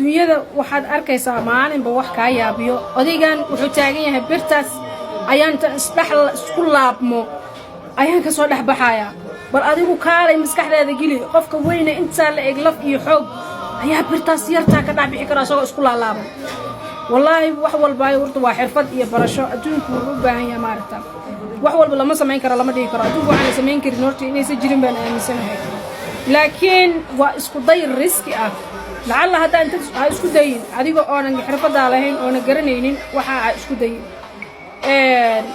Dunyada waxaad arkaysaa maalinba wax kaa yaabiyo. Odaygan wuxuu taagan yahay, "Birtaas ayaan inta isdhex isku laabmo ayaan ka soo dhex baxayaa." Bal adigu kaalay maskaxdeeda geli, qofka weyne intaa la eg, laf iyo xoog, ayaa birtaas yartaa ka dhex bixi kara isagoo isku laalaaban. Wallaahi, wax walbaayo horta waa xirfad iyo barasho. Adduunku wuxuu u baahan yahay, maaragta, wax walba lama samayn karo, lama dhigi karo. Adduunku waxaan la samayn karin horta inaysan jirin baan aaminsanahay, laakiin waa isku day risk ah. Lacalla haddaa inta ha isku dayin adiga oonan xirfadaa lahayn, oona garanaynin waxa ha isku dayin.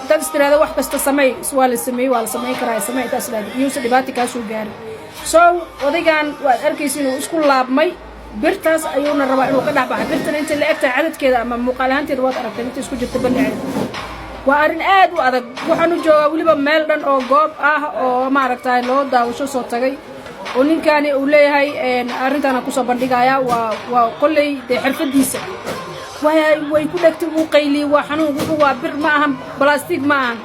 Dad is tiraahda, "Wax kasta samey, waa la sameeyey, waa la samayn karaa, samey," intaas tiraahda iyuusa dhibaata kaa soo gaarin. So odaygan waad arkaysa inuu isku laabmay, birtaas ayuuna rabaa inuu ka dhex baxay. Birtana intay la eg tahay cadadkeeda ama muuqaal ahaanteeda waad aragtay inta isku jirta ballaceeda. Waa arrin aad u adag. Waxaan u joogaa weliba meel dhan oo goob ah oo maaragtay loo daawasho soo tagay, oo ninkaani uu leeyahay arrintaana kusoo bandhigaya. Waa kolley dee xirfadiisa way ku dhegtay, wuu qayliyey, waa xanuun. Wuxuu waa bir, ma ahan balastig, ma ahan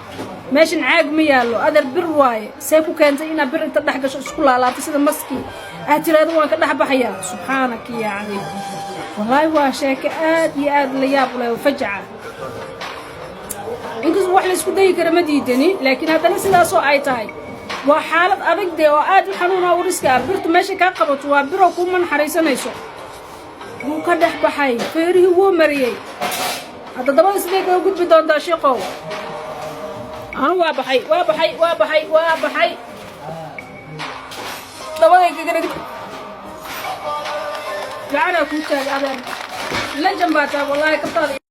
meeshan caag ma yaallo, adeer, bir waaye. See ku keentay inaad bir inta dhex gasho, isku laalaabto sida maski, aad tiraahdo, "Waan ka dhex baxayaa"? Subxaanaka yaa cadiim. Wallaahi waa sheeke aad iyo aad la yaab u leh, fajaca. Inkastoo wax la isku dayi kara ma diidani, laakiin haddana sidaasoo ay tahay waa xaalad adag dee oo aad u xanuuna u risk ah. Birtu meesha kaa qabato waa biroo kuma naxariisanayso. Wuu ka dhex baxay, feerihii wuu mariyey. Hadda dabada sidee kaga gudbi doontaa, shiqow? Anu waa baxay, waa baxay, waa baxay, waa baxay. Dabaday kaga dhig gacanaa kuu taagay, adeer. Legend baa tahay wallaahi, kabtaada.